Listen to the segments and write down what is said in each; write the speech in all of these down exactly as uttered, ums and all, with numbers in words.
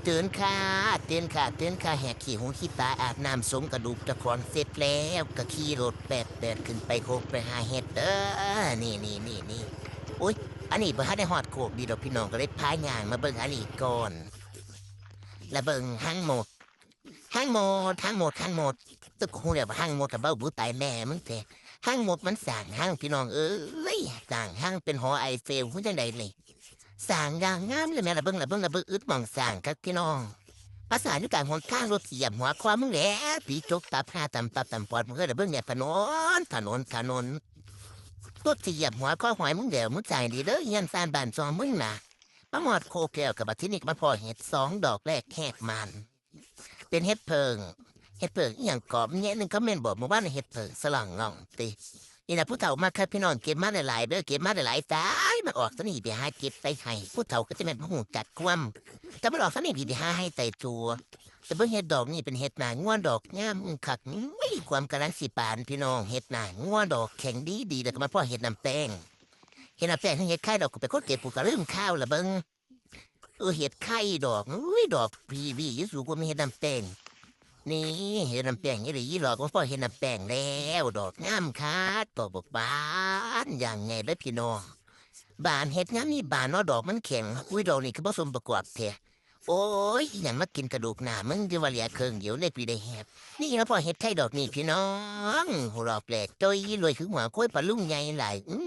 ตื่นค่ะ ตื่นค่ะ ตื่นค่ะ แหกขี้หูขี้ตา อาบน้ำสงกระดูกเจ้าของเสร็จแล้ว ก็ขี่รถแป๊ดๆ ขึ้นไปโคกไปหาเห็ดเด้อ นี่นี่นี่นี่ อุ๊ย อันนี้บ่ทันได้ฮอดโคกดีดอกพี่น้อง ก็เลยพาย่างมาเบิ่งอันนี้ก่อน แล้วเบิ่งฮังหมด ฮังหมด ฮังหมด ฮังหมด ตึกฮู้แล้วว่าฮังหมดกับเบ้าบูตายแม่มึงแท้ ฮังหมดมันสร้างฮังพี่น้องเอ้ย สร้างฮังเป็นหอไอเฟลคือจั่งใดนี่ สร้างอย่างงามเลยแม่ ละเบิ่ง ละเบิ่ง ละเบิ่ง อึดหม่องสร้างคักพี่น้อง ภาษาอยู่กลางหนทาง รถสิเหยียบหัวคอมึงแหละ ผีจกตาพร่าตำปับตำปอดมึงเอ้ย ละเบิ่งเนี่ย ถนน ถนน ถนน รถสิเหยียบหัวคอหอยมึงแล้ว มึงสร้างดีเด้อ เฮือนซานบ้านซองมึงน่ะ มาฮอดโคกแล้ว ก็บัดทีนี้ก็มาพ้อเห็ดสองดอกแรกแหกหมาน เป็นเห็ดเผิ่ง เห็ดเผิ่งอีหยังกอบแง่หนึ่งคอมเมนต์บอกมาว่าเห็ดเผิ่งสล่องง่องติ นี่นะผู้เฒ่ามาครับพี่น้อง เก็บมาหลายๆเด้อ เก็บมาหลายๆ ตาย มันออกซะนี่ไปหาเก็บไปให้ ผู้เฒ่าก็จะแม่นบ่ฮู้จักความ แต่มันออกซะนี่ไปหาให้ไต่ตัว แต่เบิ่งเห็ดดอกนี่เป็นเห็ดหน้างัวดอกงามคัก มีความกำลังสิบานพี่น้อง เห็ดหน้างัวดอกแข็งดีๆ แล้วก็มาพ้อเห็ดน้ำแป้ง เห็ดน้ำแป้งทั้งเห็ดไข่ดอก กูเป็นคนเก็บ กูก็ลืมข้าวละเบิ่ง เออ เห็ดไข่ดอก อุ้ย ดอกพีวีอยู่สูงกว่ามีเห็ดน้ำแป้ง นี่ เห็ดน้ำแป้งนี่เลยยี่หลอกว่าพ้อเห็ดน้ำแป้งแล้ว ดอกงามคัก ดอกบักบาน อย่างไงเด้อพี่น้อง บานเห็ดงามนี่บานเนาะ ดอกมันแข็ง อุ้ย ดอกนี่คือผสมประกอบแท้ โอ้ย อีหยังมากินกระดูกหน้ามึง ที่ว่าเหลือเครื่องเดียวเลยพี่ได้แฮบ นี่มาพ้อเห็ดไข่ดอกนี่พี่น้อง หัวดอกแปลกโจ้ยรวยคือหัวโค้ยปลาลุงใหญ่หลาย อื้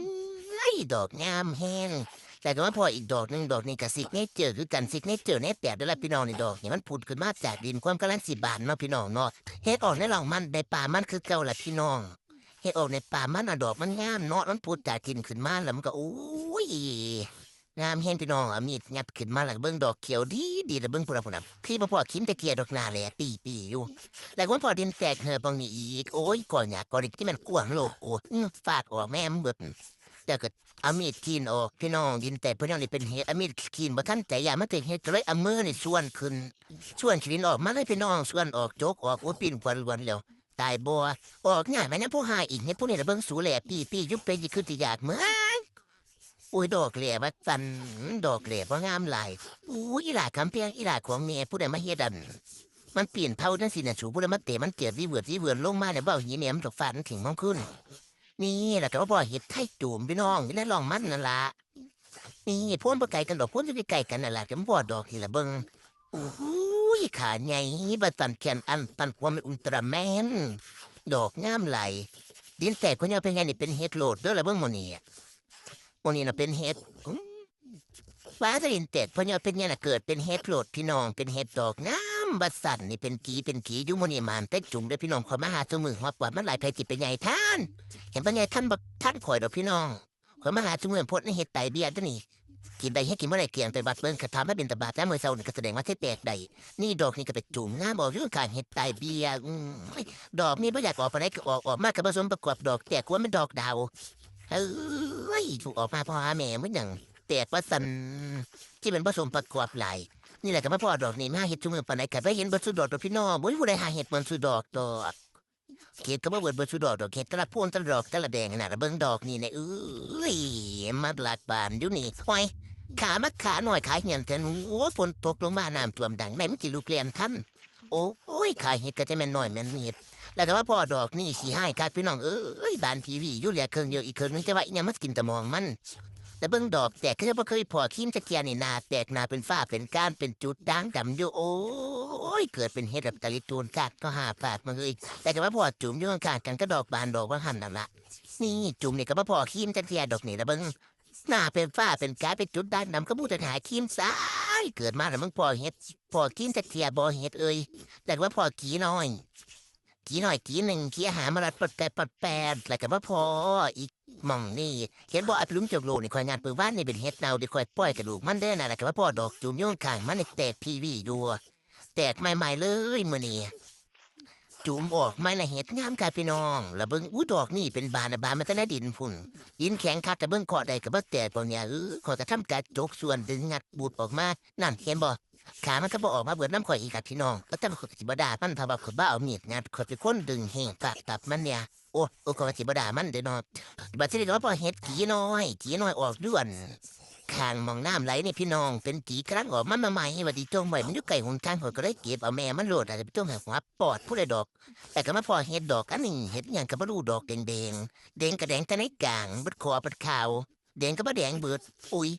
อ ดอกงามแฮง แต่ก็มาพ้ออีกดอกหนึ่ง ดอกนี้ก็ซิกเนเจอร์คือกัน ซิกเนเจอร์ในแบบเด้อล่ะพี่น้อง นี่ดอกนี่มันผุดขึ้นมาจากดิน ความกำลังสิบานเนาะพี่น้องเนาะ เห็ดออกในร่องมันในป่ามันคือเก่าล่ะพี่น้อง เห็ดออกในป่ามันน่ะ ดอกมันงามเนาะ มันผุดจากดินขึ้นมาแล้วมันก็ โอ้ย งามแฮงพี่น้อง เอามีดงัดขึ้นมาแล้วเบิ่งดอกเขียวดีดีแล้วเบิ่งพุ้นน่ะพุ้นน่ะ คือบ่พ้อคิมแต่เที่ยดอกหน้าแหล่ปี้ๆอยู่ แล้วก็มาพ้อดินแตกเหิบหม่องนี้อีก โอ้ย ก่อหญ้าก่อเหล็กที่มันกว้างโลกโอด อื้อ ฟาดออกแม่มันเบิด แล้วก็เอามีดคลีนออกพี่น้อง ดินแตกเพิ่นยังได้เป็นเห็ด เอามีดคลีนบ่ทันใจ ย่านมันเป็นเห็ด ก็เลยเอามือนี่ส่วนขึ้น ส่วนขี้ดินออกมาเลยพี่น้อง ส่วนออก จกออก โอ้ย ปิ้นควันล้วนแล้ว ตายบ่ ออกง่ายไหมนะผู้หาอีก เห็ดพวกนี้ละเบิ่งสูแหล่ปี้ๆอยู่ เป็นสิคือสิอยากเมือ อุ้ย ดอกแหล่ว่าซั่น ดอกแหล่ว่างามหลาย อุ้ย อีหล่าคำแพง อีหล่าของแม่ ผู้ใดมาเฮ็ดอัน มันปีนเผาจั่งซี้น่ะสู ผู้ใดมาเตะมันเจิดวิเวิร์ดวิเวิร์ดลงมาเนี่ย เว้าหีแม่มันตกฟาดมันถิงห้องขึ้น นี่ล่ะก็มาพ้อเห็ดไข่โจมพี่น้อง อยู่ในร่องมันนั่นล่ะ นี่พ้นบ่ไกลกันดอก พ้นอยู่ใกล้ๆกันนั่นล่ะ ก็มาพ้อดอกนี่ล่ะเบิ่ง โอ้ย ขาใหญ่ บ่ตันแขนอันตันความเป็นอุลตร้าแมน ดอกงามหลาย ดินแตกเพิ่นเอาเป็นไงนี่ เป็นเห็ดโลดเด้อล่ะเบิ่งหมู่นี้ หมู่นี้น่ะเป็นเห็ด อื้อ ฟ้าจะดินแตกเพิ่นเอาเป็นไงน่ะ เกิดเป็นเห็ดโลดพี่น้อง เป็นเห็ดดอกงามว่าซั่น นี่เป็นกีเป็นกีอยู่ หมู่นี้หมานแต่จุ่มเด้อพี่น้อง ข้อยมาหาซุมื้อฮอดปอดมันหลาย ไผสิไปใหญ่ทัน เห็นบ่ใหญ่ทันบ่ทันข้อยดอกพี่น้อง ข้อยมาหาซุมื้อโพดในเห็ดไตเบี้ยเด้อนี่ กินได้เฮ็ดกินบ่ได้เกลี้ยง ไปวัดเบิ่ง คันถามมาบิณฑบาตยามมื้อเช้านี่ก็แสดงว่าสิแตกได้ นี่ดอกนี่ก็ไปจุ่มงามออกอยู่ข้างเห็ดไตเบี้ย อืม ดอกนี่บ่อยากออกปานใดก็ออก ออกมาก็บ่สมประกอบดอก แตกกว่ามันดอกดาว เอ้ย ถูกออกมาพ่อหาแม่มันหยัง แตกว่าซั่น ที่มันบ่สมประกอบหลาย นี่แหละก็มาพ้อดอกนี่ มาเฮ็ดซุมื้อปานใดก็บ่เห็นเบิดซุดอกดอกพี่น้อง บ่มีผู้ใดหาเฮ็ดเหมือนซุดอกดอก เก็บก็บ่เบิดเบิดซุดอกดอก เก็บแต่ละพวงแต่ละดอกแต่ละแดงนั่นน่ะ เบิ่งดอกนี่แหน่ เอ้ย มาลักบานอยู่นี่ ห้อย ขามาขาน้อย ขาเหี่ยนแท้ โอ้ย ฝนตกลงมา น้ำท่วมดัง แม่มันสิลุกแล่นทัน โอ้ย ขาเห็ดก็จะแม่นน้อยแม่นเห็ด แล้วก็มาพ้อดอกนี่ ขี้ฮ้ายคักพี่น้องเอ้ย บานพีวีอยู่เหลือเครื่องเดียว อีกเครื่องหนึ่งจะว่าอีหยังมากินตะมองมัน แต่เบิ่งดอกแตก คือบ่เคยพ้อคิมจักเที่ยนี่ หน้าแตก หน้าเป็นฝ้าเป็นก้าน เป็นจุดด่างดำอยู่ โอ้ย เกิดเป็นเห็ดแบบตะลิตูนคัก ก็หาปากมาเลย แต่ก็มาพ้อจุ่มอยู่ข้างๆกันก็ดอกบานดอกว่าหั่นนั่นล่ะ นี่จุ่มนี่ก็มาพ้อคิมจักเที่ยดอกนี่ละเบิ่ง หน้าเป็นฝ้าเป็นก้าน เป็นจุดด่างดำ ก็มูแต่หาคิมซ้าย เกิดมาแล้วมึงพ้อเห็ด พ้อคิมจักเที่ยบ่เห็ดเอ้ย แต่ว่าพ้อขี้น้อย ขี้น้อยขี้หนึ่ง ขี้หามารัดปอดแปดปอดแปด แล้วก็มาพ้ออีกหม่องนี่ เห็นบ่ ไอ้ปลุงจกโลนี่ ข้อยงัดมื้อวานนี่เป็นเห็ดเน่า ที่ข้อยปล่อยกระดูกมันเด้อนะ แล้วก็มาพ้อดอกจุ่มอยู่ข้างๆมันนี่ แตกพีวีอยู่ แตกใหม่ๆเลยมื้อนี้ จุ่มออกมาน่ะเห็ดงามคักพี่น้อง แล้วเบิ่ง อู้ ดอกนี่เป็นบานน่ะ บานมาแต่ในดินพุ้น ดินแข็งคัก แต่เบิ่งเคาะได้ก็บ่แตกดอกเนี่ย เออ ข้อยก็ทำการจกส่วนดึงงัดบูดออกมา นั่นเห็นบ่ ขามันก็บ่ออกมาเบิดนำข้อยอีกครับพี่น้อง แล้วแต่ข้อยก็สิบ่ด่ามัน เพราะว่าข้อยบ่เอามีดงัด ข้อยเป็นคนดึงแฮงตัดตัดมันเนี่ย โอ้ โอ้ ข้อยก็สิบ่ด่ามันเด้อเนาะ บัดทีนี้ก็มาพ้อเห็ดขี้น้อย ขี้น้อยออกอยู่หั่น ข้างหม่องน้ำไหลนี่พี่น้อง เป็นกีกำลังออกมาใหม่ๆ ว่าสิจ่มไว้ มันอยู่ใกล้หนทาง ข้อยก็เลยเก็บเอาแม่มันโลด อาจจะไปจ่มให้หัวปอดผู้ใดดอก แต่ก็มาพ้อเห็ดดอกอันนี้ เห็ดหยังก็บ่รู้ ดอกแดงๆ แดงก็แดงแต่ในกลาง เบิดขอเบิดขาว แดงก็บ่แดงเบิด อุ๊ย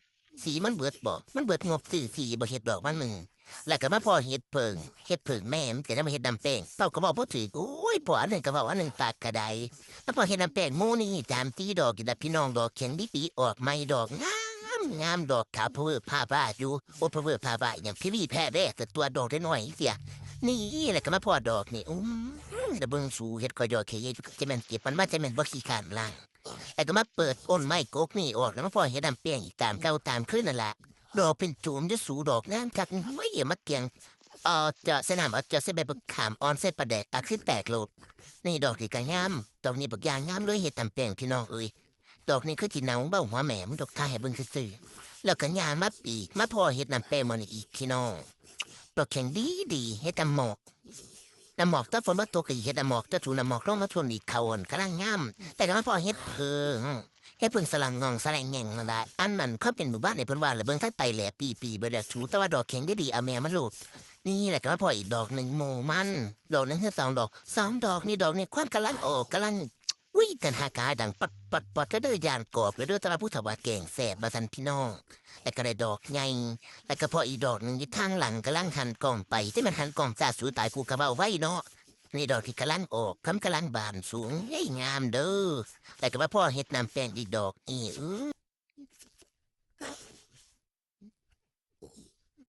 สีมันเบิดบ่ มันเบิดงบซื้อสีบ่ เห็ดดอกมันหนึ่ง แล้วก็มาพ้อเห็ดเผิ่ง เห็ดเผิ่งแม่มันจะได้มาเห็ดน้ำแป้ง เว้าก็เว้าบ่ถืก โอ้ย พ้ออันหนึ่งก็เว้าอันหนึ่ง ปากกะได มาพ้อเห็ดน้ำแป้งหมู่นี่ สามสี่ดอกนี่ล่ะพี่น้อง ดอกแข็งดีๆ ออกใหม่ ดอกงามงาม ดอกขาวพะเวิบพาบาอยู่ โอ้ พะเวิบพาบาอีหยัง พีวีแพ้แว่ แต่ตัวดอกน้อยๆเสีย นี่แหละก็มาพ้อดอกนี่ อืม แต่เบิ่งสู เห็ดข่อยดอกแค่ใหญ่ จะแม่นเก็บมันมา จะแม่นบ่ขี้คร้านล้าง แล้วก็มาเปิดอ้นไม้กกนี่ออก แล้วมาพ้อเห็ดน้ำแป้งอีกตามเก่าตามเคยนั่นล่ะ ดอกเป็นจุ่มอยู่สู ดอกงามคัก เฮ้ย มาเกี่ยง เอ่อ เจาะใส่น้ำ เอาเจาะใส่ใบบักขามอ่อน ใส่ปลาแดก อ่ะ คือแตกโลด นี่ดอกนี่ก็งาม ดอกนี่บักอย่างงามเลย เห็ดน้ำแป้งพี่น้องเอ้ย ดอกนี่คือสิเน่าเบ้าหัวแม่มันดอก ถ่ายให้เบิ่งซื่อๆ แล้วก็ย่างมาปีก มาพ้อเห็ดน้ำแป้งหม่องนี้อีกพี่น้อง ดอกแข็งดีๆ เห็ดน้ำหมอก น้ำหมอก ถ้าฝนบ่ตกก็สิเห็ดน้ำหมอก ถ้าถูน้ำหมอกลงมาท่วมอีก ข้าวอ่อนกำลังงาม แต่ก็มาพ้อเห็ดเผิ่ง เห็ดเผิ่งสะหลังงองสะแหลงแหง่งนั่นล่ะ อันนั้นเขาเป็นหมู่บ้านในเพิ่นว่าละ เบิ่งทางไตแหลปีๆ เบิดแล้วสู แต่ว่าดอกแข็งดีๆ เอาแม่มันโลด นี่แหละก็มาพ้ออีกดอกหนึ่ง หมู่มัน ดอกหนึ่งคือสองดอก สองดอกนี่ ดอกนี่ควันกำลังออก กำลัง อุ๊ย กันหากาดังปัดปัดปัด ก็เด้อย่านกอบ ก็เด้อ แต่ว่าผู้เฒ่าว่าแกงแซ่บ ว่าซั่นพี่น้อง แล้วก็ได้ดอกใหญ่ แล้วก็พ้ออีกดอกหนึ่งอยู่ทางหลังกำลังหันกล้องไป แต่มันหันกล้องจ้า สูตาย กูก็เว้าไวเนาะ นี่ดอกที่กำลังออก กำ กำลังบานสูง เฮ้ย งามเด้อ แล้วก็มาพ้อเห็ดน้ำแป้งอีกดอกนี่ อื้อ